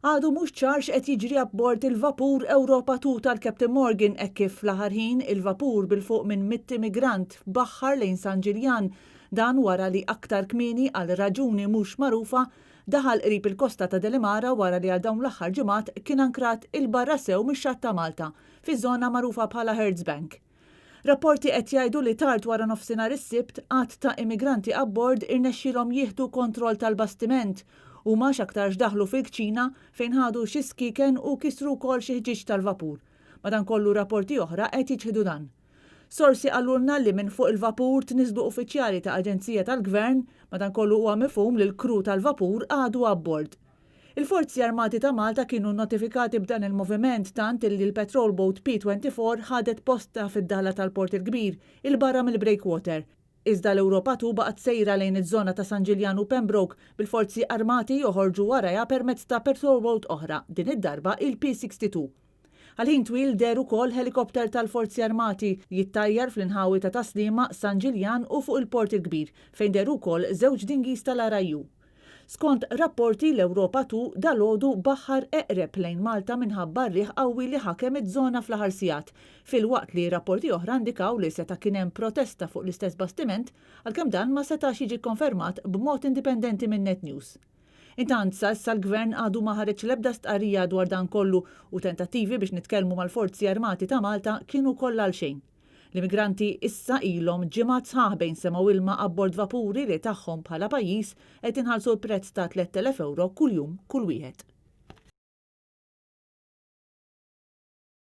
Għadu mhux ċar x'qed jiġri abbord il-vapur Europa 2 tal-Captain Morgan hekk kif fl-aħħar ħin il-vapur bil-fuq minn mitt immigrant baħħar lejn San Ġiljan. Dan wara li aktar kmieni għal raġuni mhux magħrufa daħal qrib il-kosta ta' Delimara wara li għal dawn l-aħħar ġimgħat kien ankrat 'il barra sew mix-xatt ta' Malta, fiż-żona magħrufa bħala Hurds Bank. Rapporti qed jgħidu li tard wara nofsinhar is-Sibt, għadd ta' immigranti abbord irnexxielhom jieħdu kontroll tal-bastiment. Huma x'aktarx daħlu fil-kċina fejn ħadu xi skieken u kisru wkoll xi ħġieġ tal-vapur. Madankollu rapporti oħra qed jiċħdu dan. Sorsi qalulna li minn fuq il-vapur tniżżlu uffiċjali ta' aġenzija tal-Gvern, madankollu huwa mifhum li l-crew tal-vapur għadu abbord. Il-Forzi Armati ta' Malta kienu nnotifikati b'dan il-moviment tant illi l-patrol boat P24 ħadet postha fid-daħla tal-Port il-Kbir, 'il barra mill-breakwater. Iżda l-Europa 2 baqgħet sejra lejn iż-żona ta' San Ġiljan u Pembroke, bil-Forzi Armati joħorġu warajha permezz ta' patrol boat oħra, din id-darba il-P62. Għal ħin twil deher ukoll ħelikopter tal-Forzi Armati jittajjar fl-inħawi ta' Tas-Sliema, San Ġiljan u fuq il-Port il-Kbir, fejn dehru wkoll żewġ dinghies tal-RIU. Skont rapporti, l-Europa 2 dalgħodu baħħar eqreb lejn Malta minħabba r-riħ qawwi li ħakem iż-żona fl-aħħar sigħat, filwaqt li rapporti oħra indikaw li seta' kien hemm protesta fuq l-istess bastiment, għalkemm dan ma setax jiġi kkonfermat b'mod indipendenti minn Net News. Intant, sa issa l-Gvern għadu ma ħareġ l-ebda stqarrija dwar dan kollu u tentattivi biex nitkellmu mal-Forzi Armati ta' Malta kienu kollha għalxejn. L-immigranti issa ilhom ġimgħat sħaħ bejn sema u ilma abbord vapuri li tagħhom bħala pajjiż qed inħallsu l-prezz ta' €3,000 kuljum kull wieħed.